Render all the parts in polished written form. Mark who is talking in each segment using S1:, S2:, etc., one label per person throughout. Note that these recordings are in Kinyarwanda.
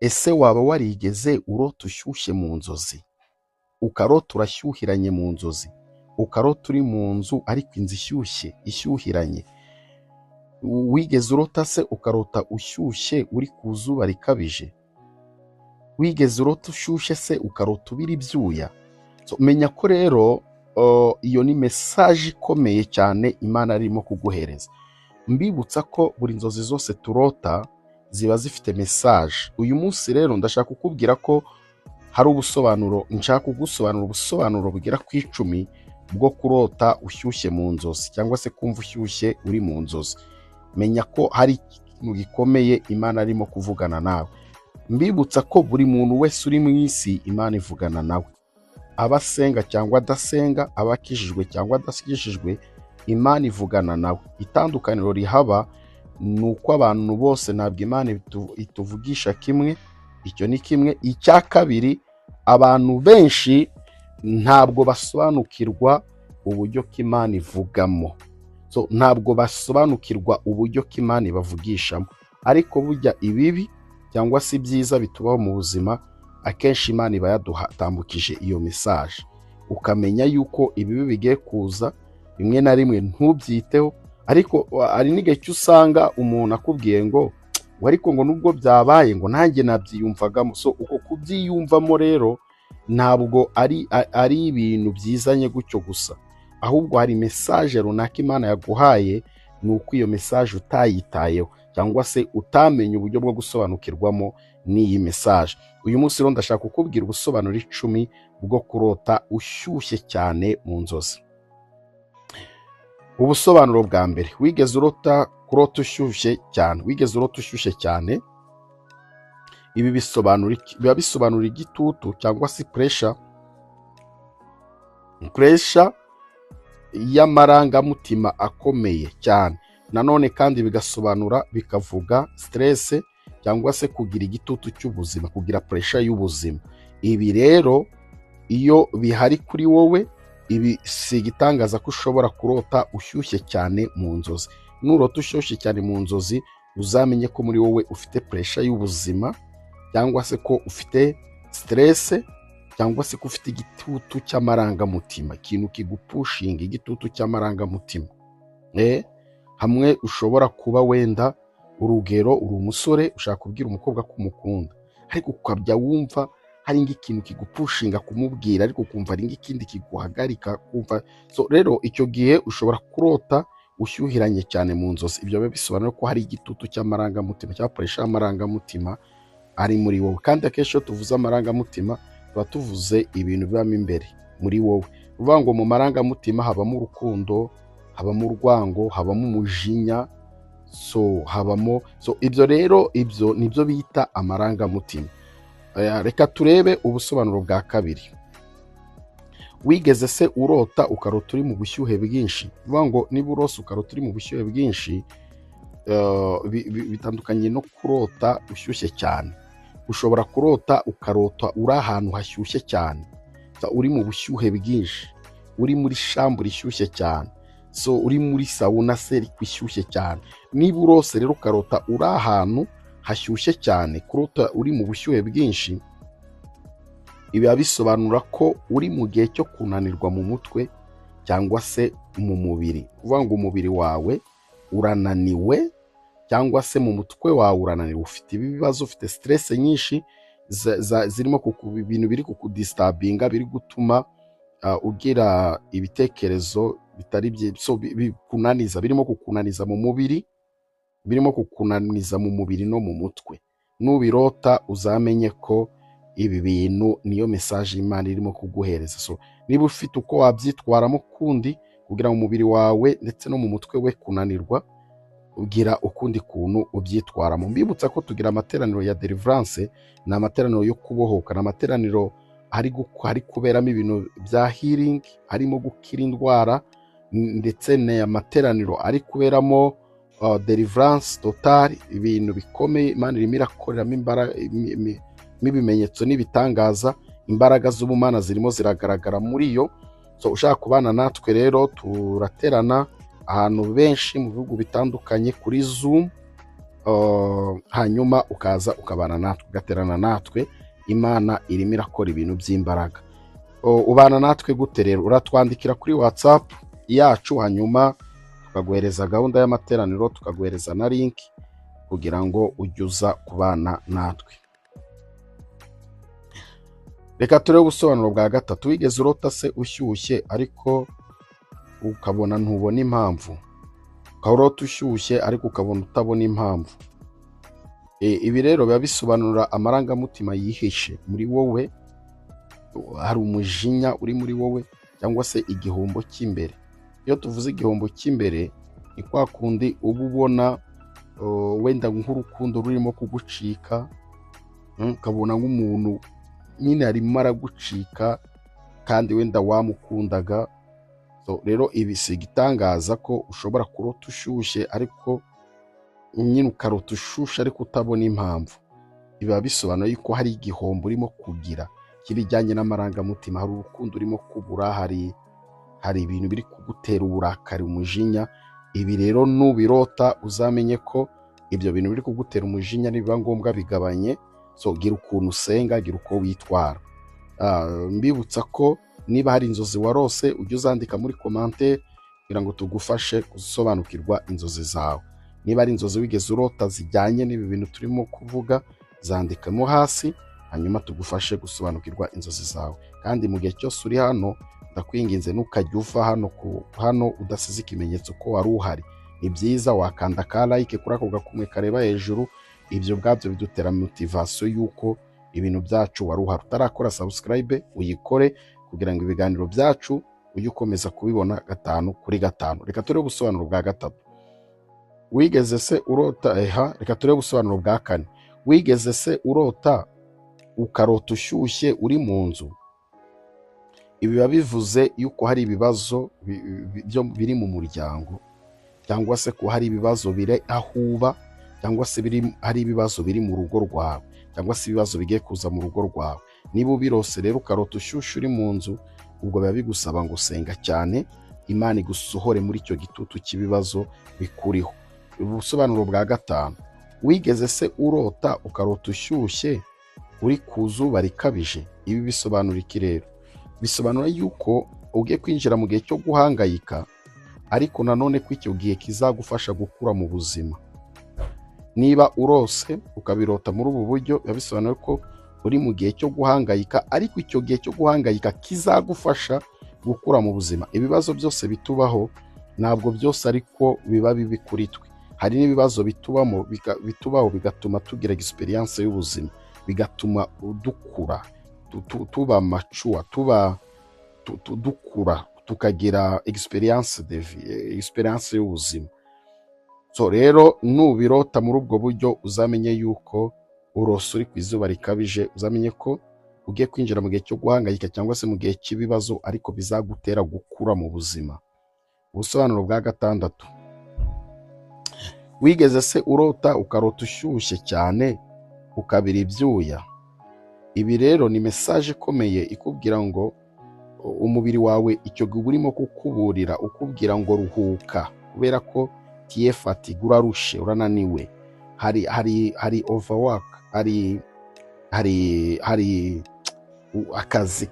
S1: Ese waba warigeze urota ushyushye mu nzozi? Ukarota urashyuhiranye mu nzozi, ukarota uri mu nzu ariko inzu ishyushye ishyuhiranye. Wigeze urota se ukarota ushyushye uri ku zuba rikabije? Wigeze urota ushyushye se ukarota ubira ibyuya? So, menya ko rero iyo ni message ikomeye cyane Imana irimo kuguhereza. Mbibutsa ko buri nzozi zose turota ziba zifite message. Uyu munsi rero ndashaka kukubwira ko hari ubusobanuro, nshaka kugusobanura ubusobanuro bugera ku 10 bwo kurota ushyushye mu nzozi, cyangwa se kumva ushyushye uri mu nzozi. Menya ko hari ikintu gikomeye Imana arimo kuvugana nawe. Mbibutsa ko buri muntu wese uri mu isi Imana ivugana nawe, aba asenga cyangwa adasenga, aba akijijwe cyangwa adakijijwe, Imana ivugana nawe. Itandukaniro rihaba ni uko abantu bose ntabwo Imana ituvugisha kimwe, icyo ni kimwe. Icya kabiri, abantu benshi ntabwo basobanukirwa uburyo ko Imana ivugamo. So, ntabwo basobanukirwa uburyo ko Imana ibavugishamo. Ariko burya ibibi cyangwa se ibyiza bitubaho mu buzima, akenshi Imana iba yaduhatambukije iyo message, ukamenya yuko ibibi bigiye kuza, rimwe na rimwe ntubyiteho. Ariko hari n'igihe cyo usanga umuntu akubwiye ngo ariko ngo nubwo byabaye ngo nanjye nabyiyumvagamo. So uko kubyiyumvamo rero ntabwo ari ibintu byizanye gutyo gusa, ahubwo hari message runaka Imana yaguhaye, ni uko iyo message utayitayeho cyangwa se utamenye uburyo bwo gusobanukirwamo n'iyi message. Uyu munsi rero ndashaka kukubwira ubusobanuro 10 bwo kurota ushyushye cyane mu nzozi. Ubusobanuro bwa mbere, wigeze urota kurota ushyushye cyane? Wigeze urota ushyushye cyane? Ibi bisobanura iki? Biba bisobanura igitutu cyangwa se pressure y'amarangamutima akomeye cyane. Nanone kandi bigasobanura, bikavuga stress cyangwa se kugira igitutu cy'ubuzima, kugira pressure y'ubuzima. Ibi rero iyo bihari kuri wowe, ibi si igitangaza ko ushobora kurota ushyushye cyane mu nzozi. Nurota ushyushye cyane mu nzozi, uzamenye ko muri wowe ufite pressure y'ubuzima, cyangwa se ko ufite stress, cyangwa se ko ufite igitutu cy'amarangamutima, ikintu kigupushinga, igitutu cy'amarangamutima. Hamwe ushobora kuba wenda, urugero, uri umusore ushaka kubwira umukobwa ko umukunda, ariko ukabya wumva hari nk'ikintu kigupushinga kumubwira, ariko ukumva hari nk'ikindi kiguhagarika kumva. So rero icyo gihe ushobora kurota ushyuhiranye cyane mu nzozi. Ibyo biba bisobanura ko hari igitutu cy'amarangamutima cyangwa pressure y'amarangamutima ari muri wowe. Kandi akenshi iyo tuvuze amarangamutima tuba tuvuze ibintu bibamo imbere muri wowe. Uvuga ngo mu marangamutima habamo urukundo, habamo urwango, habamo umujinya, so habamo, so ibyo rero, ibyo nibyo bita amarangamutima. Reka turebe ubusobanuro bwa kabiri. Wigeze se urota ukarota uri mu bushyuhe bwinshi? Uvuga ngo niba urose ukarota uri mu bushyuhe bwinshi, bitandukanye no kurota ushyushye cyane. Ushobora kurota ukarota uri ahantu hashyushye cyane, uri mu bushyuhe bwinshi, uri muri chambre ishyushye cyane, so uri muri sauna se ariko ishyushye cyane. Niba urose rero ukarota uri ahantu hashyushye cyane, kurota uri mu bushyuhe bwinshi, biba bisobanura ko uri mu gihe cyo kunanirwa mu mutwe cyangwa se mu mubiri. Kuvuga ngo umubiri wawe urananiwe cyangwa se mu mutwe wawe urananiwe, ufite ibibazo, ufite stress nyinshi zirimo ibintu biri kukudisturbinga, biri gutuma ugira ibitekerezo bitari byiza, so bikunaniza, birimo kukunaniza mu mubiri, birimo kukunaniza mu mubiri no mu mutwe. Nubirota uzamenye ko ibi bintu niyo message Imana irimo kuguhereza. So niba ufite uko wabyitwaramo kundi kugira ngo umubiri wawe ndetse no mu mutwe we kunanirwa, ugira ukundi kuntu ubyitwaramo. Mbibutsa ko tugira amateraniro ya deliverance, ni amateraniro yo kubohoka, ni amateraniro hari kuberamo ibintu bya healing, harimo gukira indwara, ndetse ni amateraniro ari kuberamo deliverance total, ibintu bikomeye Imana irimo irakoreramo ibimenyetso n'ibitangaza, imbaraga z'ubumana zirimo ziragaragara muri yo. So ushaka kubana natwe rero, turaterana ahantu benshi mu bihugu bitandukanye kuri Zoom. Hanyuma ukaza ukabana natwe, ugaterana natwe. Imana irimo irakora ibintu by'imbaraga. Ubana natwe gute rero? Uratwandikira kuri WhatsApp yacu, hanyuma tukaguhereza gahunda y'amateraniro, tukaguhereza na link kugira ngo ujye uza kubana natwe. Reka turebe ubusobanuro bwa gatatu. Wigeze urota se ushyushye ariko ukabona ntubona impamvu? Ukarota ushyushye ariko ukabona utabona impamvu. Ibi rero biba bisobanura amarangamutima yihishe muri wowe. Hari umujinya uri muri wowe cyangwa se igihombo cy'imbere. Iyo tuvuze igihombo cy'imbere, ni kwa kundi uba ubona wenda nk'urukundo rurimo kugucika, ukabona nk'umuntu nyine arimo aragucika kandi wenda wamukundaga. So, rero ibi si igitangaza ko ushobora kurota ushyushye, ariko nyine ukarota ushyushye ariko utabona impamvu. Biba bisobanuye yuko hari igihombo urimo kugira cy'ibijyanye n'amarangamutima, hari urukundo urimo kubura, hari ibintu biri kugutera uburakari, umujinya. Ibi rero nubirota uzamenye ko ibyo bintu biri kugutera umujinya, nibiba ngombwa bigabanye. So gira ukuntu usenga, gira uko witwara. Mbibutsa ko niba hari inzozi warose, ujye uzandika muri commentaire kugira ngo tugufashe gusobanukirwa inzozi zawe. Niba ari inzozi wigeze urota zijyanye n'ibi bintu turimo kuvuga, zandikamo hasi, hanyuma tugufashe gusobanukirwa inzozi zawe. Kandi mu gihe cyose uri hano, ndakwinginze, ntukajye uva hano udasize ikimenyetso ko wari uhari. Ni byiza wakanda ka like kuri ako gakumwe kareba hejuru. Ibyo ubwabyo bidutera motivation y'uko ibintu byacu wari uhari. Utarakora subscribe, uyikore kugira ngo ibiganiro byacu ujye ukomeza kubibona gatanu kuri gatanu. Reka turebe ubusobanuro bwa gatatu. Wigeze se urota eha Reka turebe ubusobanuro bwa kane. Wigeze se urota ukarota ushyushye uri mu nzu? Ibi biba bivuze yuko hari ibibazo biri mu muryango, cyangwa se ko hari ibibazo biri aho uba, cyangwa se hari ibibazo biri mu rugo rwawe, cyangwa se ibibazo bigiye kuza mu rugo rwawe. Niba ubirose rero, ukarota ushyushye uri mu nzu, ubwo biba bigusaba ngo senga cyane, Imana igusohore muri icyo gitutu cy'ibibazo bikuriho. Ubusobanuro bwa gatanu. Wigeze se urota ukarota ushyushye uri ku zuba rikabije? Ibi bisobanura iki rero? Bisobanura yuko ugiye kwinjira mu gihe cyo guhangayika, ariko nanone ko icyo gihe kizagufasha gukura mu buzima. Niba urose ukabirota muri ubu buryo, biba bisobanuye ko uri mu gihe cyo guhangayika, ariko icyo gihe cyo guhangayika kizagufasha gukura mu buzima. Ibibazo byose bitubaho ntabwo byose ariko biba bibi kuri twe. Hari n'ibibazo bitubamo bitubaho bigatuma tugira experience y'ubuzima, bigatuma dukura, tuba mature, tuba dukura, tukagira experience de vie, experience y'ubuzima. So rero nubirota muri ubwo buryo, uzamenye yuko urose uri ku izuba rikabije, uzamenye ko ugiye kwinjira mu gihe cyo guhangayika cyangwa se mu gihe cy'ibibazo, ariko bizagutera gukura mu buzima. Ubusobanuro bwa gatandatu. Wigeze se urota ukarota ushyushye cyane ukabira ibyuya? Ibi rero ni message ikomeye ikubwira ngo umubiri wawe icyo gihe uba urimo kukuburira, ukubwira ngo ruhuka, kubera ko tu es fatigué, urarushe, urananiwe, hari overwork, hari akazi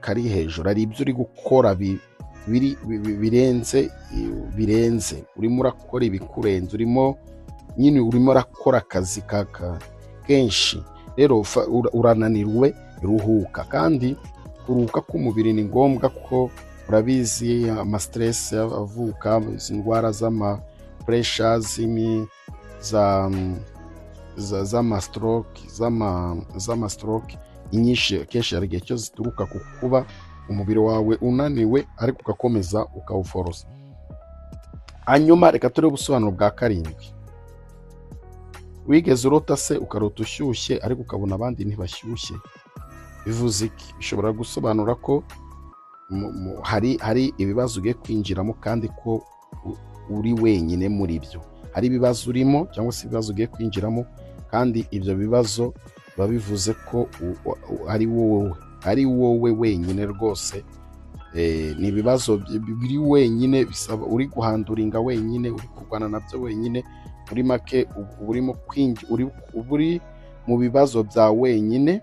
S1: kari hejuru, hari ibyo uri gukora biri birenze, urimo urakora ibikurenze, urimo nyine urimo urakora akazi kenshi. Rero urananiwe, ruhuka. Kandi kuruhuka k'umubiri ni ngombwa, ko urabizi ama stress avuka, izi ndwara z'ama pressure, z'ama stroke inyinshi, kenshi hari igihe cyo zituruka ku kuba umubiri wawe unaniwe ariko ugakomeza ukawuforosa. Hanyuma reka turebe ubusobanuro bwa karindwi. Wigeze urota se ukarota ushyushye ariko ukabona abandi ntibashyushye? Bivuze iki? Bishobora gusobanura ko hari ibibazo ugiye kwinjiramo kandi ko uri wenyine muri byo. Hari ibibazo urimo cyangwa se ibibazo ugiye kwinjiramo, kandi ibyo bibazo biba bivuze ko ari wowe wenyine rwose. Ni ibibazo biri wenyine, bisaba uri guhanduringa wenyine, uri kurwana nabyo wenyine. Muri make uba urimo uba uri mu bibazo bya wenyine,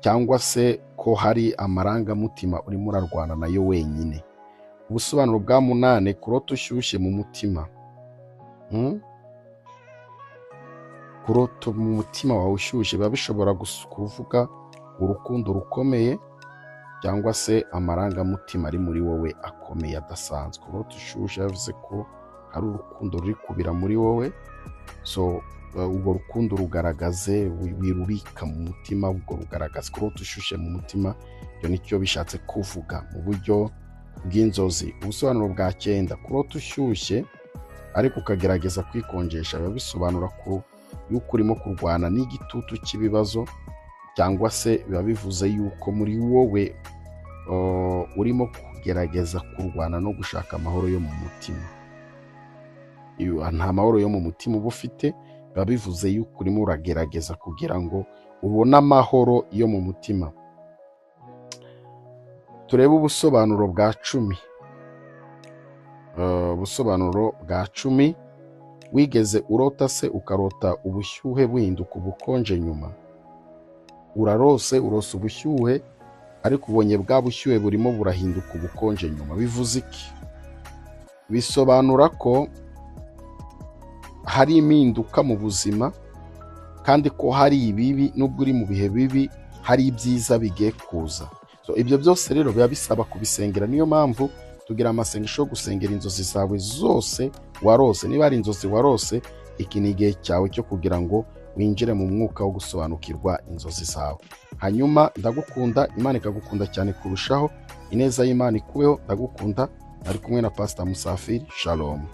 S1: cyangwa se ko hari amarangamutima urimo urarwana nayo wenyine. Ubusobanuro bwa munane, kurota ushyushye mu mutima. Kurota mu mutima wawe ushyushye biba bishobora kuvuga urukundo rukomeye, cyangwa se amarangamutima ari muri wowe akomeye adasanzwe. Kurota ushyushye bivuze ko hari urukundo ruri kubira muri wowe, so urwo rukundo rugaragaze, wirubika mu mutima, ubwo rugaragaze. Kurota ushyushye mu mutima, ibyo nicyo bishatse kuvuga mu buryo bw'inzozi. Ubusobanuro bwa cyenda, kurota ushyushye ariko ukagerageza kwikonjesha, biba bisobanura ko yuko urimo kurwana n'igitutu cy'ibibazo, cyangwa se biba bivuze yuko muri wowe urimo kugerageza kurwana no gushaka amahoro yo mu mutima. Iyo nta mahoro yo mu mutima uba ufite, biba bivuze yuko urimo uragerageza kugira ngo ubone amahoro yo mu mutima. Turebe ubusobanuro bwa 10. Ubusobanuro bwa 10, wigeze urota se ukarota ubushyuhe buhinduka ubukonje nyuma? Urarose, urose ubushyuhe, ariko ubonye bwa bushyuhe burimo burahinduka ubukonje nyuma. Bivuze iki? Bisobanura ko hari impinduka mu buzima, kandi ko hari ibibi, nubwo uri mu bihe bibi hari ibyiza bigiye kuza. So, ibyo byose rero biba bisaba kubisengera. Niyo mpamvu tugira amasengesho yo gusengera inzozi zawe zose warose. Niba ari inzozi warose, iki ni igihe cyawe cyo kugira ngo winjire mu mwuka wo gusobanukirwa inzozi zawe. Hanyuma ndagukunda, Imana ikagukunda cyane kurushaho. Ineza y'Imana ikubeho. Ndagukunda. Nari kumwe na Pastor Musafiri. Shalom.